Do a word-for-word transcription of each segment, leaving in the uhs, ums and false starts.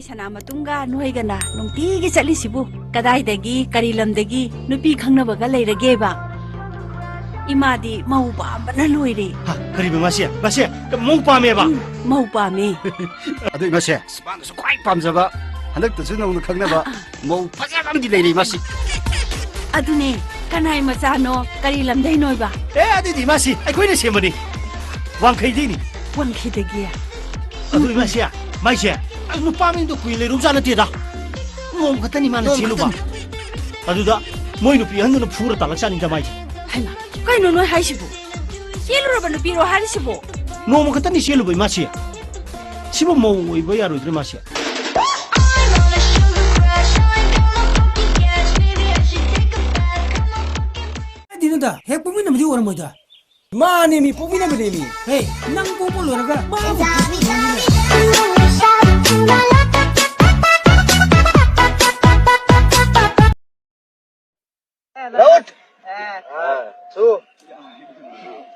ꯁꯅꯥ ꯃꯇꯨꯝꯒ ꯅꯣꯏꯒꯅ ꯅꯨꯡꯇꯤꯒꯤ ꯆꯠꯂꯤꯁꯤꯕꯨ ꯀꯗꯥꯏꯗꯒꯤ, ꯀꯔꯤ ꯂꯝꯗꯒꯤ ꯅꯨꯄꯤ ꯈꯪꯅꯕꯒ ꯂꯩꯔꯒꯦꯕ? ꯏꯃꯥꯗꯤ ꯃꯧ ꯄꯥꯝꯕꯅ ꯂꯣꯏꯔꯦ꯫ ꯍꯥ, ꯀꯔꯤꯕ ꯃꯥꯁꯤ? ꯃꯥꯁꯤ ꯃꯧ ꯄꯥꯝꯃꯦꯕ? ꯎꯝ, ꯃꯧ ꯄꯥꯝꯃꯦ꯫ ꯑꯗꯨ ꯏꯃꯥꯁꯦ, ꯑꯁ, ꯃꯥꯅꯁꯨ ꯈ꯭ꯋꯥꯏ ꯄꯥꯝꯖꯕ, ꯍꯟꯗꯛꯇꯁꯨ ꯅꯧꯅ ꯈꯪꯅꯕ ꯃꯧ ꯐꯖꯕ ꯑꯃꯗꯤ ꯂꯩꯔꯦ ꯃꯥꯁꯤ꯫ ꯑꯗꯨꯅꯦ, ꯀꯅꯥꯏ ꯃꯆꯥꯅꯣ, ꯀꯔꯤ ꯂꯝꯗꯩꯅꯣꯏꯕ? ꯑꯦ, ꯑꯗꯨꯗꯤ ꯃꯥꯁꯤ ꯑꯩꯈꯣꯏꯅ ꯁꯦꯝꯕꯅꯤ, ꯋꯥꯡꯈꯩꯗꯩꯅꯤ꯫ ꯋꯥꯡꯈꯩꯗꯒꯤ? ꯑꯗꯨ ꯏꯃꯥꯁꯤ, ꯃꯥꯏꯁꯦ, ꯑꯁ, ꯅꯨꯄꯥ ꯃꯌꯨꯝꯗ ꯀꯨꯏ ꯂꯩꯔꯨꯕꯖꯥꯠ ꯅꯠꯇꯦꯗ, ꯅꯣꯡꯃ ꯈꯛꯇꯅꯤ ꯃꯥꯅ ꯅꯣꯡꯃ ꯆꯦꯜꯂꯨꯕ꯫ ꯈꯛꯇꯅꯤ꯫ ꯑꯗꯨꯗ ꯃꯣꯏ ꯅꯨꯄꯤ ꯑꯍꯟꯗꯨꯅ ꯐꯨꯔ ꯇꯥꯜꯂꯛꯆꯥꯅꯤꯗ ꯃꯥꯏꯁꯦ꯫ ꯍꯩꯃꯥ, ꯀꯩꯅꯣ ꯅꯣꯏ ꯍꯥꯏꯁꯤꯕꯨ? ꯆꯦꯜꯂꯨꯔꯕ ꯅꯨꯄꯤꯔꯣ ꯍꯥꯏꯔꯤꯁꯤꯕꯣ? ꯅꯣꯡꯃ ꯈꯛꯇꯅꯤ ꯆꯦꯜꯂꯨꯕ ꯏꯃꯥꯁꯤ꯫ ꯁꯤꯕꯨ ꯃꯧ ꯑꯣꯏꯕ ꯌꯥꯔꯣꯏꯗ꯭ꯔꯦ ꯃꯥꯁꯤ꯫ ꯀꯥꯏꯗꯩꯅꯣꯗ, ꯍꯦꯛ ꯄꯣꯛꯃꯤꯟꯅꯕꯗꯤ ꯑꯣꯏꯔꯝꯃꯣꯏꯗ꯫ ꯃꯥꯅꯦꯃꯤ, ꯄꯣꯛꯃꯤꯟꯅꯕꯅꯦꯃꯤ꯫ ꯍꯦ, ꯅꯪ ꯄꯣꯛꯄ ꯂꯣꯏꯔꯒ ꯃꯥ ꯑꯃꯨꯛ ꯄꯣꯛꯃꯤꯟꯅꯕꯅꯦ꯫ Left. Two.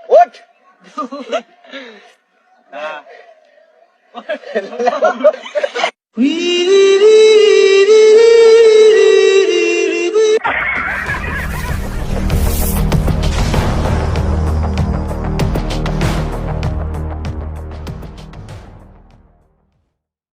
What?